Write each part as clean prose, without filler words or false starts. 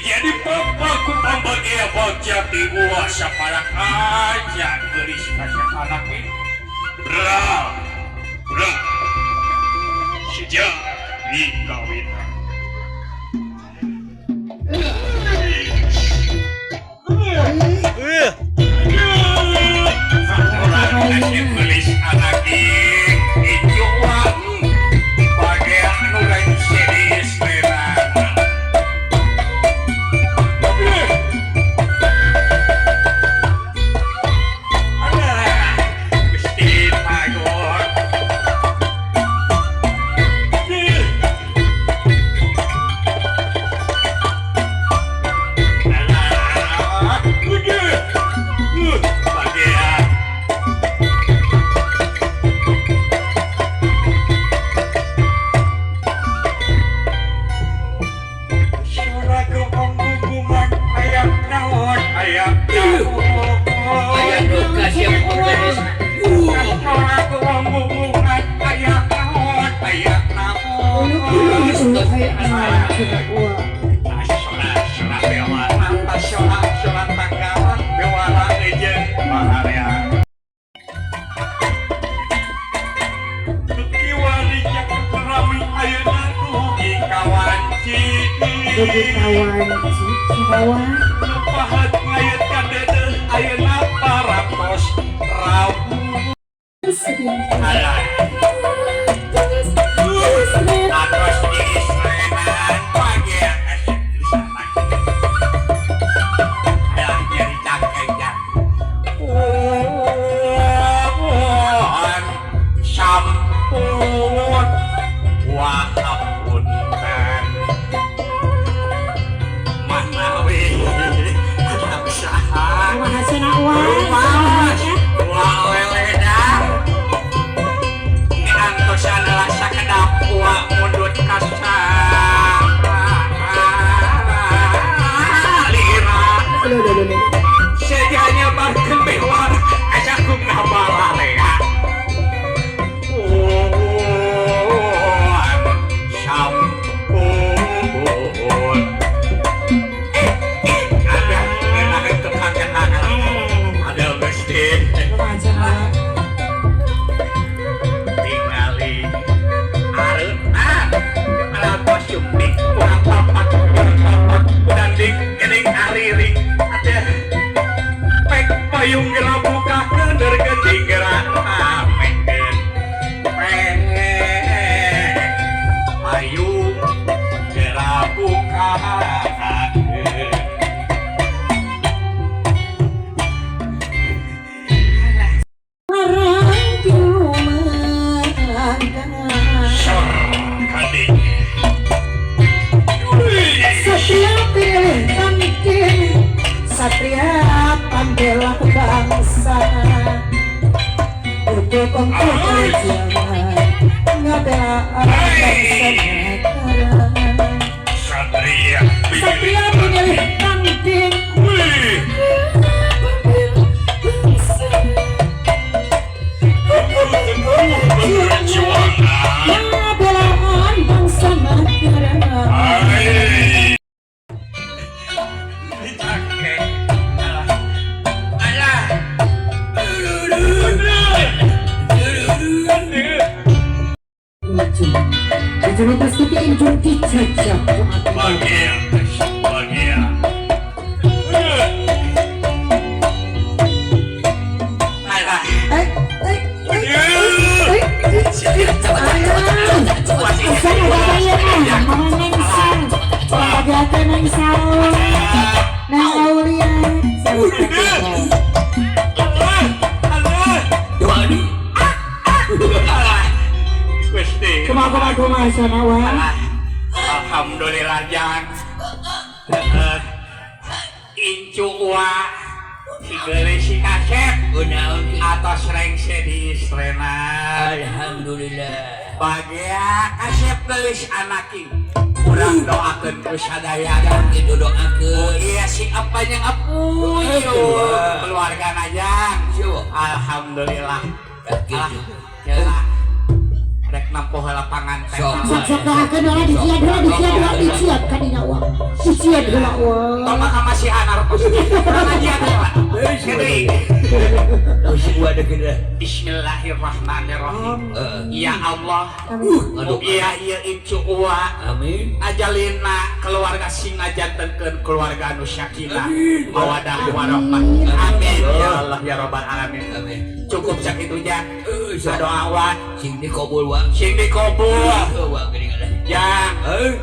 Jadi bapakku pambagia bagja ti uwa sapalak aja geulis kasep anak ini. Bra, bra. Sejak dikawinan. Kasep geulis anak ini icuan bagia anu lain sedih selera. Alhamdulillah jang incu wa si si kasep atos rengse di Srena. Alhamdulillah bagia kasep geus anaki urang doakeun ku sadaya kitu doakeun. Iya si apanya apuy keluarga najang. Alhamdulillah. Rek Nempo heula panganten. Sok. Sok sok doakeun heula, dician heula, dician heula, dician ka dina wa. Dician heula wa. Tong maka masih anarkos. Pengajian heula. Gede. Si gua ada gede. Bismillahirrahmanirrahim. Heeh. Ya Allah. Aduh. Iya iya incu uwa. Amin. Ajalina keluarga sing ngajantenkeun keluarga anu sakinah, Amin. mawadah warahmah. Amin ya Allah ya rabbal alamin. Amin. Cukup sakitu nya. Sok. Doa wa. Sing dikobul wa. Sing dikobul. Heuh, wa geuning ada. Ya, Heuh.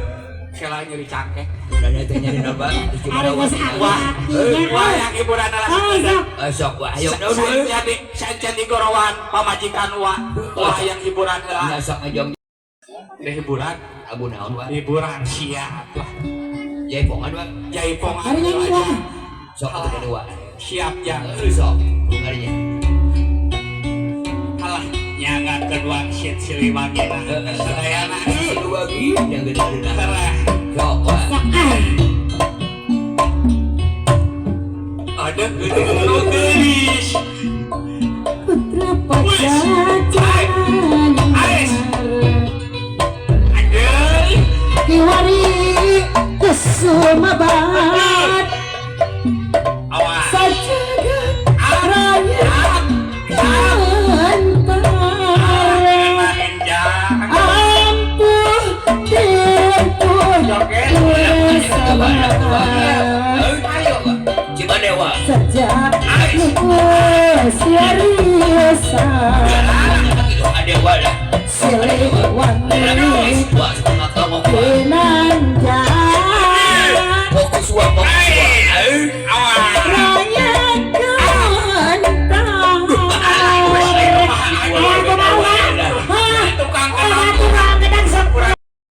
salah nyeri cangkeh. Udah teh nyari napa? Ari geus Wah, aki-akinya. wah yang hiburan adalah Ah, sok. Sok wa ayo daun we. jadi jadi gorowan pamajikan wa wah yang hiburan Nya lah. sok ngejong Ini hiburan, abu naon wa. Hiburan siap lah. Jaipongan wa. Jaipongan. Ari nyanyi wa. Sok atuh gede wa. Siap ya. Heuh, sok. Karinya. Alah, nyangakeun wangsit Siliwangi sadayana. Siliwangi yang gede gede. Tereh. Sok wa. Sok ah. Ada gede nu geulis. Putra Pajajaran. Aris. Aduh. Kiwari kesumabat Awas. sajagat raya kantar Enjang. Ampuh tempuh Joget. bersama Ayo wa. Cimande wa. sejak seriusan Itu ade wa dah. Siliwangi Wah, setengah tongok wa. Pinanjak Fokus wa, fokus wa. Awas. Raya kantar. Tukang Tukang gedang sok.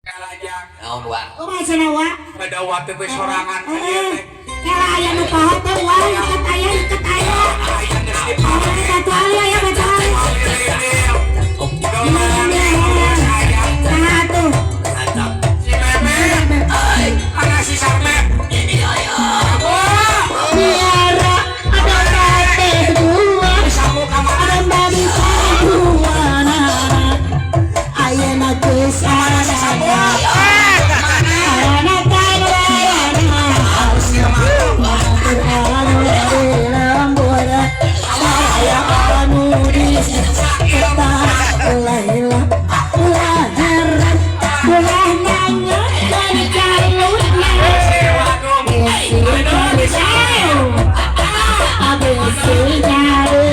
Kalajang. Naon wa? Kumaha cenah wa? Pada waktu teh sorangan ka dieu teh. Kela aya nu poho teh wa, iket aya, iket aya. Aya geus dipake. Batu ali aya, batu ali. Nah tuh. Mantap. Si Meme, mana si Sarmep? Ini ayo. Miara ada teh dua. Samu ka mana? Ada babi dua. Ayeuna geus ada. Anak kan anu saya anu di kota ulah ulah heran ulah nanya dan calonnya besi besi nyari.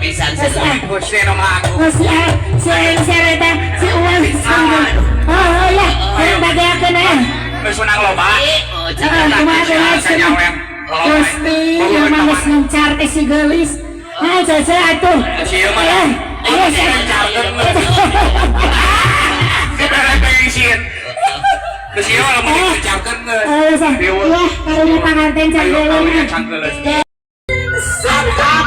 Pisan. Geus ah. Gusti nu Maha Agung. Oh, si ah, si Engser eta, si Uang. Oh, ya, urang bageakeun ah. Geus menang loba. Oh, Ah, kumaha kumaha cenah. Gusti, ieu mah geus ngencar teh si geulis. Ah, cece atuh. Si ieu mah. Eh, ayo si. Dibere pensiun. Geus ieu mah lamun dikencarkeun geus. Ayo sah. Iya, karunya panganten Ayo cangkeuleuh. karunya cangkeuleuh. Santap.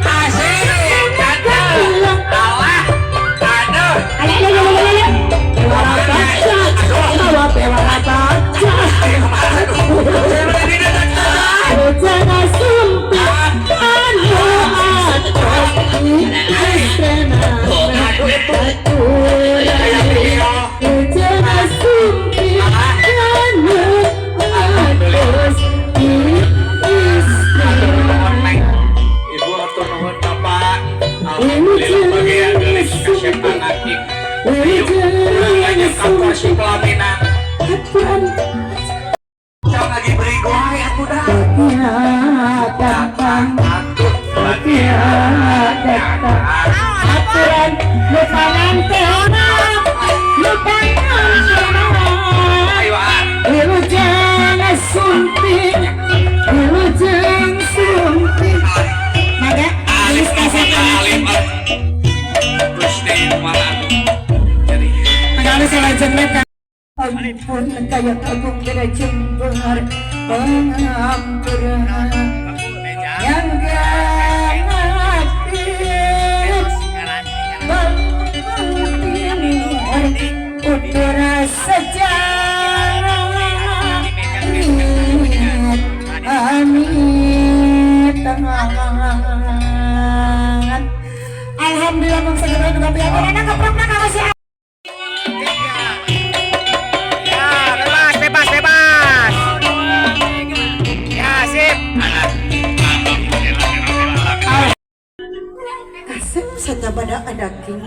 Asik. Aduh. Alah. Aduh. Ayo, ayo, ayo, ayo, ayo. Jangan sumpah anu Jangan sumpah anu atus. Ibu hatur nuhun, Bapak. Alhamdulillah bagian geulis kasep anak. Banyak kampus pelamina. Jangan lagi beri goy atuh dah. Datang. Atuh. Datang aturan nu pangantena nu pangantena. Ayo ah. Wilujeng sunting, wilujeng sunting. Mangga, Alif geus kasep alif. Gusti nu Maha Agung. Jadi Mangga selanjutnya. Ampun kaya agung beda jember pengampuran yang gangatin udara sejarah. Amin. Alhamdulillah mung segera juga anak keprokna ka si. Ya, bebas, bebas, bebas. Ya, sip. Kasep satabada adaking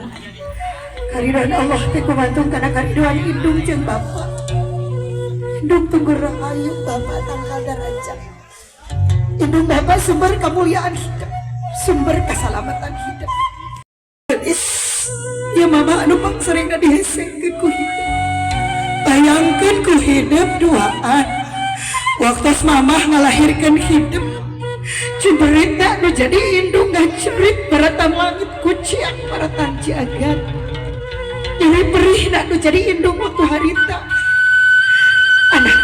karidoan Allah teh kumantung kana karidoan indung jeung bapa. Indung tunggu rahayu, bapa tangkal darajat. Indung bapa sumber kemuliaan hidup, sumber keselamatan hidup. Is ya mama anu pang sering dihesekeun ku hidup. Bayangkeun ku hidup duaan waktu mamah ngalahirkan hidup, Ciberita nu jadi indung ngacerit baratan langit kuciak baratan ciagan. Jadi perih nu jadi indung waktu harita anak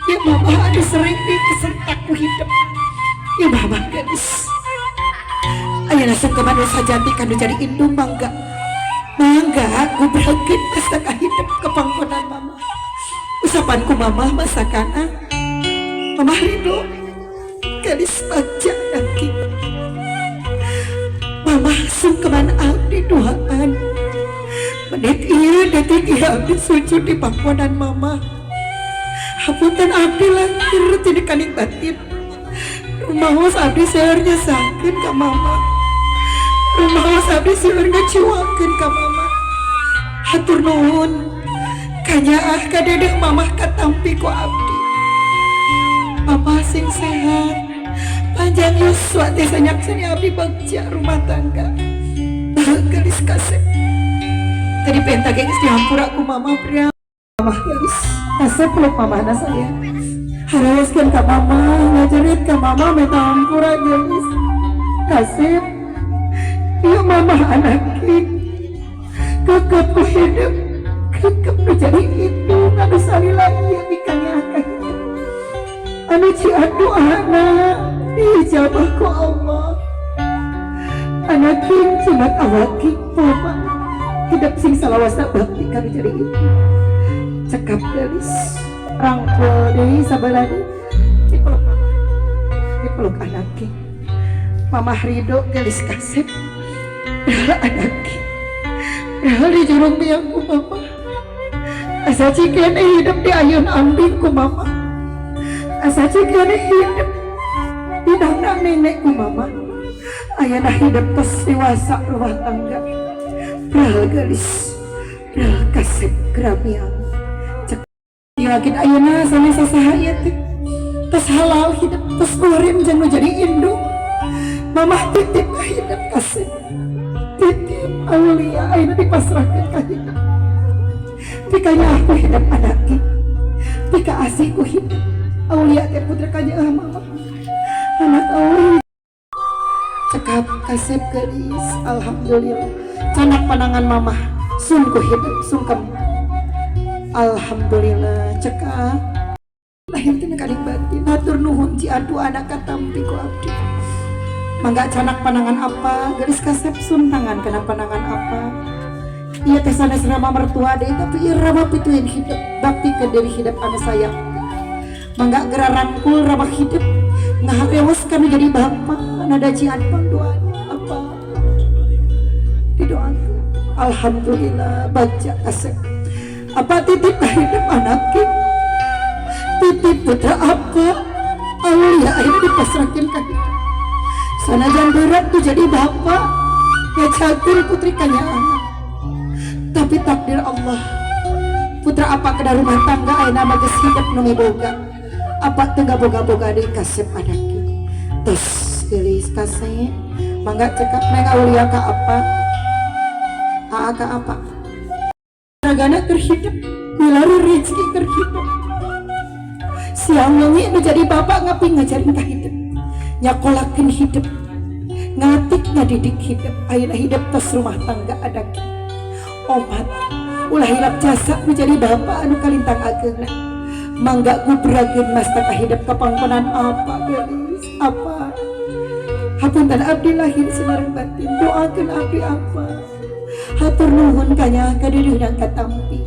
ya mama anu sering dikesentak ku hidup ya mama gadis. Ayeuna sungkeman nu sajati kanu jadi indung. Mangga, mangga gubrakeun mastaka hidup ke pangkonan mama. Usapan ku mama masakana mama ridho. Gadis bagja yakin mama sungkeman abdi duaan menit ieu, detik ieu abdi sujud di pangkonan mama. Hapunten abdi lahir jadi kaning batin. Rumaos abdi seueur nyesakeun ka mama, rumaos abdi seueur ngeciwakeun ka mama. Hatur nuhun kanyaah kadedeh mama katampi ku abdi. Mama sing sehat, panjang yuswa teh sanyakseni abdi bagja rumah tangga. Gelis kasep tadi penta geus dihampura ku mama. Pria mama gelis kasep peluk mama na saya haraoskeun ka mama, ngajerit ka mama minta hampura. Gelis kasep, ieu mama anak kekep ku hidup, kekep nu jadi itu anu salila ieu mikanya ka hidup anu cian doana diijabah ku Allah. Anak cenat awaki mama hidup sing salawasna bakti kanu jadi itu. Cekap gelis, rangkul deui sabelah deui, dipeluk mama, dipeluk anak. Mama ridho gelis kasep. Anak Rahal di jurung biang ku mama. Asa cikene hidup di ayun ambing ku mama. Asa cikene hidup di dangdang nenek ku mama. Ayana hidup tos dewasa rumah tangga. Rahal gelis, rahal kasep keramian. Cek. Tiwakit ayeuna sanes sasaha ieu teh. Tos halal hidup, tos muhrim jeung nu jadi indung. Mamah titip ka hidup kasih. Titip Aulia ayeuna dipasrahkeun ka hidup. Pikanya aku hidup anaki. Pika asihku hidup. Aulia teh putra kanyaah mama. Anak Aulia. Cekap kasep geulis, alhamdulillah. Canak panangan mamah, sungguh hidup sungkem. Alhamdulillah cekap. Lahir tina kaling batin, hatur nuhun ci adu anak katampi ku abdi. Mangga canak panangan apa, geulis kasep sun tangan kena panangan apa. Iya teh sanes rama mertua deui, tapi ieu rama pituin hidup, bakti ke diri hidup anu sayang. Mangga gera rangkul rama hidup, ngaharewos kanu jadi bapa, nada jian pangdoana apa. Didoakeun. Alhamdulillah baca kasep. Apa titip ka hidup anaknya? Titip putra apa? Aulia akhirnya dipasrahkan ka hidup. Sanajan berat tuh jadi bapak, ngacakeun putri kanyaan. Tapi takdir Allah, putra apa kena rumah tangga ayeuna mah geus hidup nu miboga. Apa teu boga-boga deui kasep anaknya. Tos geulis kasep, mangga cekap neng Aulia ka apa? Aa ka apa? Ragana keur hidup, milari rezeki keur hidup. Siang wengi nu jadi bapak ngapi ngajarin ka hidup. Nyakolakeun hidup, ngatik ngadidik hidup, ayeuna hidup tos rumah tangga adak. Omat, ulah hilap jasa nu jadi bapak anu kalintang ageungna. Mangga gubrageun mastaka hidup kapangkonan apa geulis, apa. Hapunten abdi lahir sinareng batin, doakeun abdi apa. Hatur nuhun kanya kadeudeuhna katampi.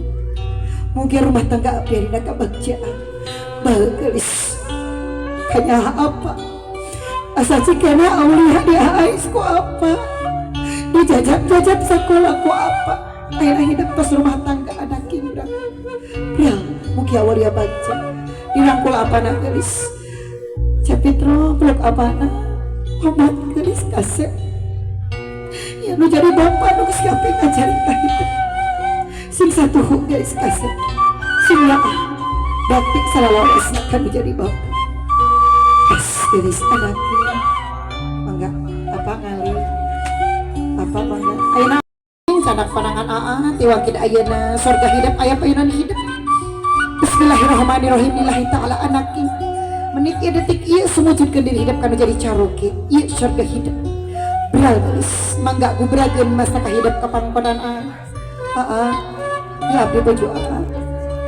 Mugi rumah tangga abdi dina kabagjaan. Bae geulis. Kanya apa? Asa cikana Aulia diais ku apa? Dijajab-jajab sekolah ku apa? Ayeuna hidup pas rumah tangga anak kinda. Real, mugi Aulia bagja. Dirangkul apa na geulis? Capitro peluk apa na? Omat geulis kasep. Ya nu jadi bapak nu geus gape ngajarin ka hidup. Sing satuhu geulis kasep. Sing laah bakti salalawasna kan jadi bapak. Es geulis anaknya. Mangga apa ngali? Apa mangga? Ayeuna sanak panangan aa tiwakid ayeuna sorga hidup aya payunan hidup. Bismillahirrahmanirrahim lillahi ta'ala anaki. Menit ieu detik ieu sumujudkeun diri hidup kana jadi caroke. Ieu sorga hidup. Beral geus mangga gubrageun masa hidup kapangkonan aa. Aa, ya abdi bojo aa.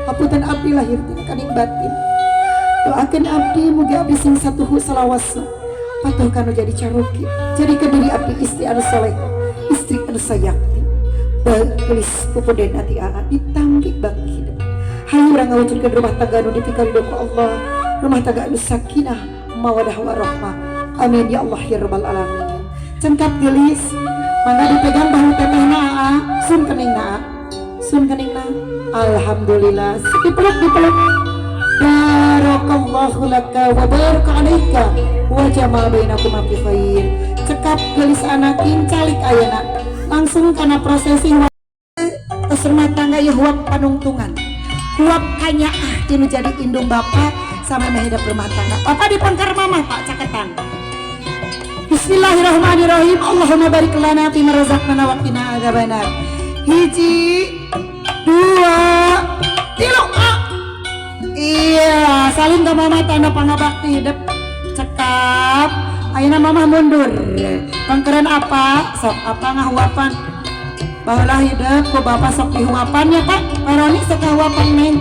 Hapunten abdi lahir tina kaning batin. Doakeun abdi mugi abdi sing satuhu salawasna. Patuh kanu jadi caroke. Jadikeun diri abdi istri anu soleh, istri anu sayakti. Bagelis pupuden ati aa ditanggi bangki hidup. Hayu urang ngawujudkeun rumah tangga anu dipikarido ku Allah. Rumah tangga anu sakinah, mawadah warahmah. Amin ya Allah ya rabbal alamin. Cengkap gelis, mangga dipegang bahu tetehna aa, sun keningna aa. Sun keningna. Alhamdulillah. Dipeluk dipeluk. Barakallahu laka wa baraka alaika wa jama'a bainakuma fi khair. Cekap gelis anak calik ayeuna. Langsung kana prosesi tos rumah tangga ieu huap panungtungan. Huap kanyaah tinu jadi indung bapak sampai hidup rumah tangga. Bapak dipengkar mamah Pak caketan. Bismillahirrahmanirrahim. Allahumma barik lana fi ma razaqtana wa qina adzabannar. Hiji, dua, tilu. Ah. Iya, salim ke mama tanda pangabakti hidup. Cekap. Ayeuna mama mundur. Pangkeureun apa? Sok apa ngahuapan? Baheula hidup ku bapak sok dihuapan ya Pak. Peroni sok ngahuapan neng.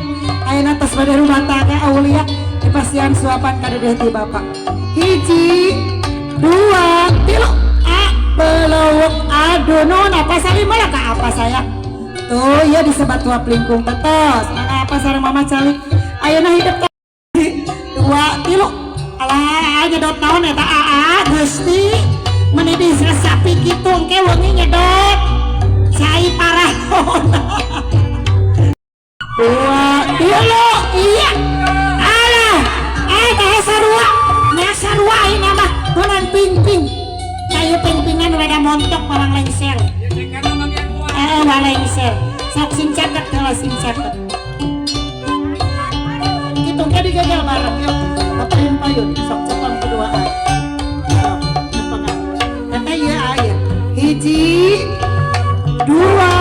Ayeuna tos bade rumah tangga Aulia dipasihan suapan ka dedeh ti bapak. Hiji, dua, tilu. A, belawuk aduh non apa salim malah ka apa saya? Tuh ya disebat tua pelingkung tetos. Maka apa sareng mama calik? Ayeuna hidup dua, tilu. Alah nyedot naon eta aa Gusti. Meni diresapi kitu engke wengi nyedot. Cai parah. Dua, tilu. Iya. Alah. Eh teh sarua. Nya sarua ayeuna mah tunan ping-ping. Kayu ping-pingan rada montok parang lengser. Eh, lengser. Sok sing caket kalau sing caket. Engke digegel bareng yuk. Kapayun payun sok cepeng keduaan. Sok cepengan. Teteh ieu aya. Hiji, dua.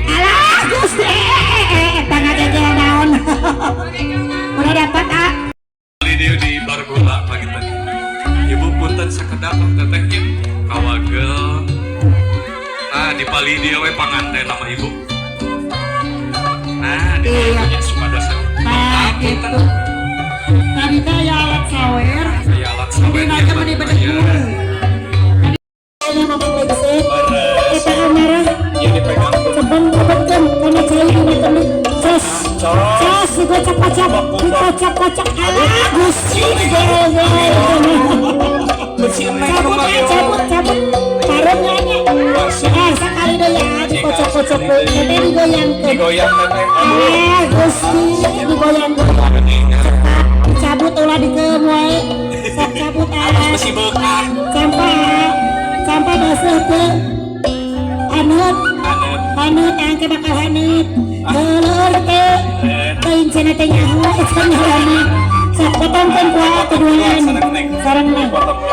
Alah, Gusti, eta ngagegel naon? Udah dapat, ah. Di di Bargola pagi tadi. Ibu punten sakedap teteh nya kawagel. Ah, di pali dia we panganten sama ibu. Nah, di Iya. iya. Supados Nah, gitu. Tadi teh aya alat sawer. Aya alat sawer. Ini aja meni bedek bulu. Ini mamang lengser. Eta amarah. Iya, dipegang tuh. Cepeng lebetkeun kana cai dina kendi. Cos. Cos digocok-kocok, dikocok-kocok. Alah, Gusti digoreng. Cabut ah, cabut, cabut. Tarungnya nya. Eh, sakali deui ya dikocok-kocok deui. Teteh digoyangkeun. Digoyang teteh. Ah, Gusti digoyang-goyang. Dicabut ulah dikeum wae. Sok cabut ah. Besi beukah. Campa, campa baseuh teu. Haneut, Haneut. Haneut angke bakal haneut. Leueur teu. Teuing cenah teh nyaho eta nyaho. Sok potongkeun ku keduaan. Sareng neng.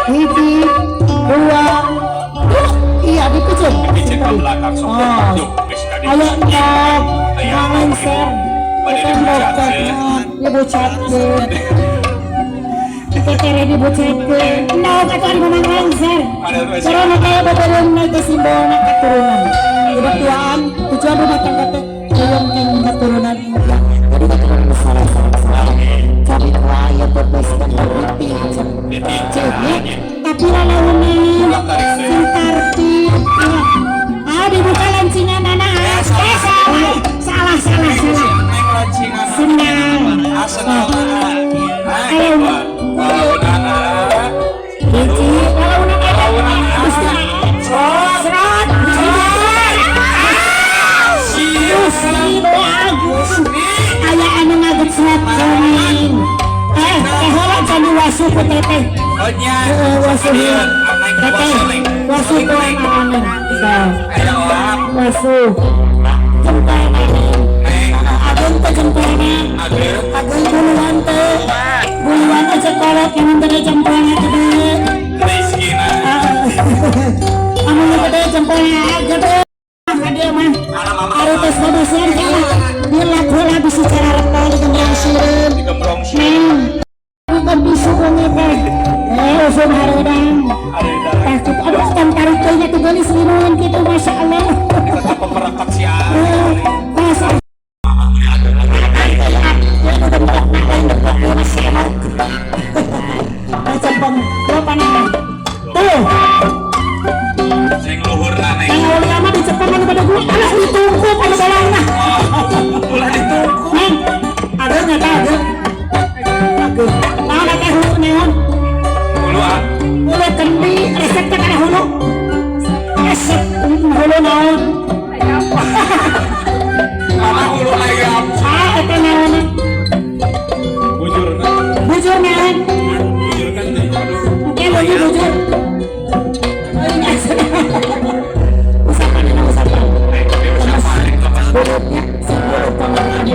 Hiji, dua, tilu. Iya, dipiceun. Dipicen ke belakang sok. Oh. Duh, geus tadi. Ayo endog, Ayo. ngalengser. Bade Eta endog dibucatkeun. Dibucatkeun. Tetere dibucatkeun. Endog atuh ari mamang lengser. Ada wes. Corona kaya babareunna teh simbolna keturunan. Kebetulan tujuan rumah tangga teh hoyong kenging keturunan. Jadi keturunan salah salah salah. Cari wae bebaskan dipicen. Ceuk tapi lalaunan sing tartib. Ah, dibuka lancingan anak. Eh, salah. Salah, salah, salah. Neng lancingan. Senang. Asenal. Ayo. Lalaunan. Hiji, lalaunan aya. Gusti. Serot. Gusti bagus. Aya anu ngaget serat kuning. Eh, teh heula can diwasu ku teteh. Oh nya. Heeh, wasu heula. Teteh, wasu ku aneh. Sok. Ayo orang. Wasu. Jempolna. Neng. Ageung teh jempolna. Ageung. Ageung buluan teh. Buluan aja kolot lamun teh jempolna gede. Rizkina. Anu gede jempolna gede. Hadiah mah. Ari tos babasian kalah. Dilap heula bisi cara retol digembrong sireum. Digembrong sih. Neng. Bukan bisu wengi teh. Eh, usum hareudang. Tah kitu aduh tong tarik teuing atuh geulis linuan kitu Masya Allah. Kita teh pemerekat si A. Eh, Masya Allah. Cepeng, berapa neng? Tuh, Sing luhurna neng. yang awalnya mah dicepeng anu pada gua, alah ditungku pada balangna. Ulah ditungku. Neng, ageung eta ageung. Ageung. Naon eta hulu naon? Hulu ah. Hulu kendi, resep teh kana hulu. Resep hulu naon? Mama hulu ayam. Ah, eta naon? Bujur. Bujur naon? Bujur kan teh. Aduh. Oke, bujur bujur. Euy, asa. Usapan ini usapan. Bulutnya, si bulut panggangan di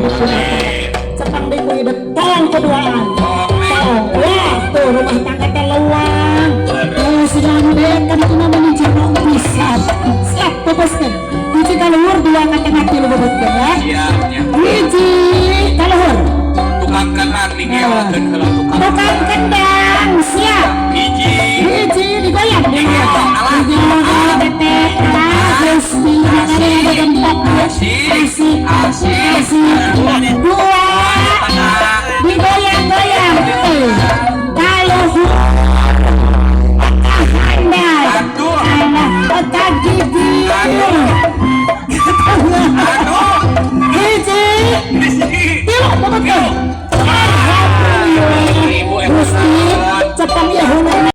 Cepang di kuy betong keduaan. Tong, wah, tuh rumah tangga teh leuwang. Tuh si gandeng kan itu namanya jono pisan. Siap, bebaskeun. Hiji ka luhur, dua ka tengah, tilu bebetkeun ya. Siap nya. Hiji ka luhur. Tukang kendang digeolakeun heula tukang. Tukang kendang, siap. Hiji. Hiji digoyang. Hiji goyang teteh. Ah, Gusti, makanya ada gempok. Asik. Asik. Asik. Asik. Dua. Digoyang-goyang. Kaluhur. Kahandap. Aduh. Alah, ka gigir. Aduh. Hiji. Hiji. Tilu, bebetkeun. Alhamdulillah. Gusti, cepeng ieu huluna.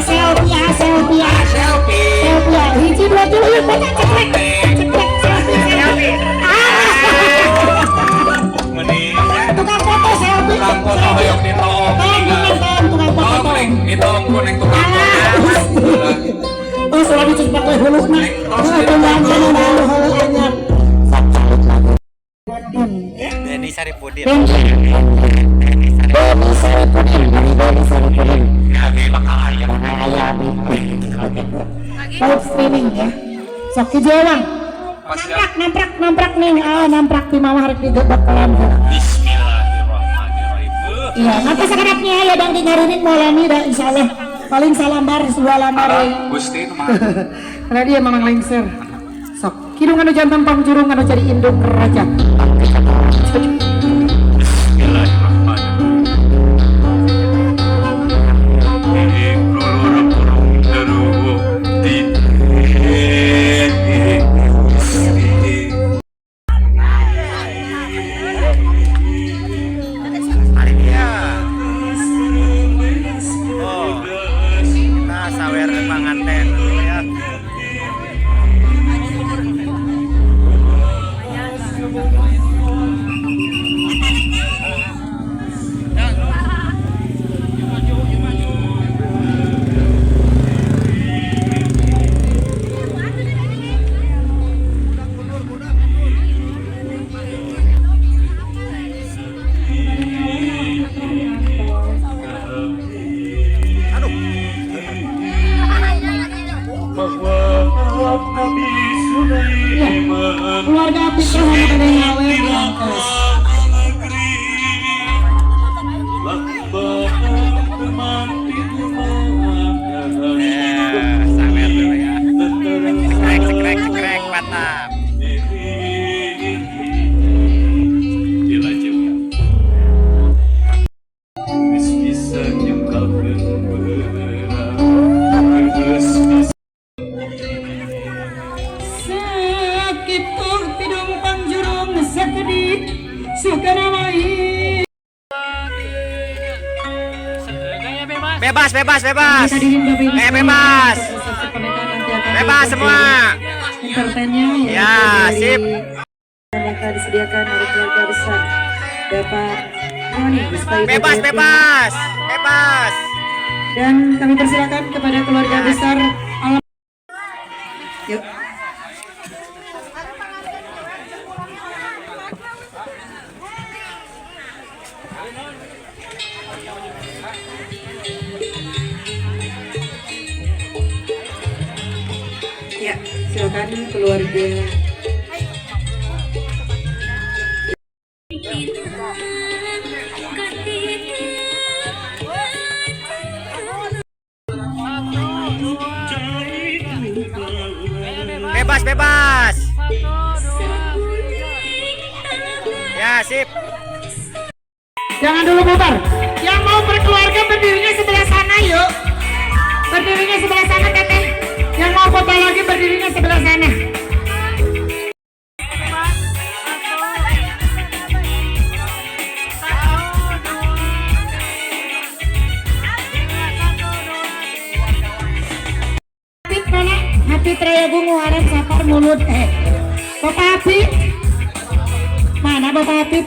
Selfie, ah, selfie, ah. Selfie. Selfie, ah. Hiji, dua, tilu, yuk, banyak, cekrek. Cekrek, selfie, selfie. Ah. Mending. Tukang foto selfie. Tukang foto hoyong ditoong. Tolong, tolong, tolong, tukang foto, Tolong tolong. neng, ditolong ku neng tukang Alah, foto. Gusti. Oh, sudah dicepak we huluna. Neng, tos Oh, tunggang kana hulu anyar. Denny Saripudin. Beni Saripudin dari Beni Saripudin. Live streaming ya. Sok hiji ewang. Namprak, namprak, namprak nih. Ah, namprak di mawar rek digebek. Bismillahirrahmanirrahim. Iya, nanti sakedapnya ya dang di ngarining molami dah insyaallah. Paling salambar dua lambar. Ah, Gusti nu mah. Karena dia memang lengser. Sok, kidung anu jantan pangjurung anu jadi indung raja. Bismillahirrahmanirrahim. Lulur burung deru di di. Ya. Oh. Kita sawer panganten dulu ya. Aduh. Bahwa Nabi Sulaiman Keluarga Fitra sama Dede Ngawe diangkas. Negeri teman. Ya, sawer dulu ya. Cekrek, cekrek, cekrek, mantap. Dilajeng geus bisa nyengkelkeun beurang geus bisa. Sakitu pidung pangjurung sakedik sukana mai. Bebas, bebas, bebas. Hadirin Bapak Ibu Eh, sekalian, bebas. resepsi pernikahan nanti akan Bebas semua. Entertainnya yaitu Ya, dari sip. yang akan disediakan oleh keluarga besar Bapak Roni beserta Ibu Bebas, Betty. Bebas. Bebas. Dan kami persilakan kepada keluarga besar Alam. Yuk. Ya, silakan keluarga. Bebas, bebas. Ya, sip. Jangan dulu bubar. Yang mau berkeluarga berdirinya sebelah sana yuk. Berdirinya sebelah sana, Teteh. Yang mau foto lagi berdirinya sebelah sana. Hapit mana? Hapit Rayagung Muharram Safar Mulut eh. Bapak Hapit. Mana Bapak Hapit?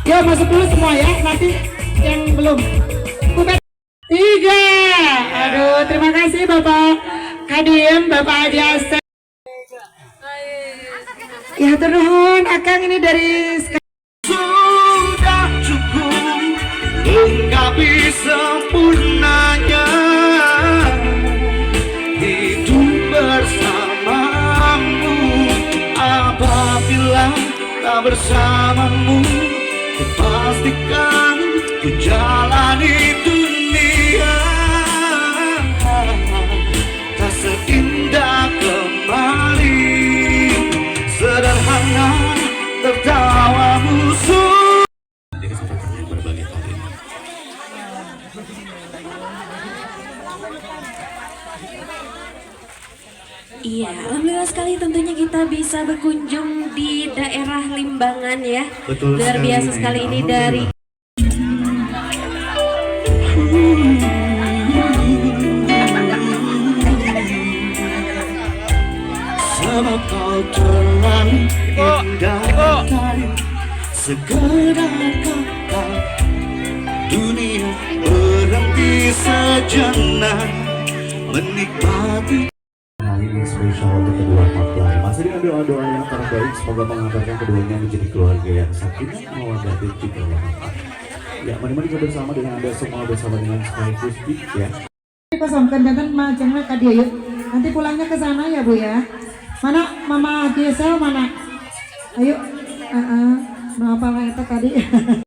Yo masuk dulu semua ya, nanti yang belum. Bukan tiga. Aduh, terima kasih Bapak Kadim, Bapak Adi Asep. Ya nuhun, Akang ini dari Sudah cukup lengkapi sempurnanya hidup bersamamu. Apabila tak bersamamu, ku pastikan ku jalani dunia tak seindah kemarin. Sederhana tertawamu. Di kesempatan yang berbahagia kali ini. Iya, alhamdulillah sekali tentunya kita bisa berkunjung di daerah Limbangan ya. Betul Luar sekali, biasa sekali ini dari Alhamdulillah. Sebab kau terlalu Ibu, indah Ibu. dari sekedar kata. Dunia berhenti sejenak menikmati. Hari ini spesial. insyaallah untuk kedua mempelai. Masih dengan doa-doa yang terbaik, semoga mengantarkan keduanya menjadi keluarga yang sakinah, mawaddah, dan juga warahmah. Ya, mari-mari kita bersama dengan Anda semua, bersama dengan Sky Kustik ya. Kosongkan jantan majengna ka dieu yuk. Nanti pulangnya ke sana ya, Bu, ya. Mana Mama Gisel, mana? Ayo. Heeh. Nu apa lah eta tadi?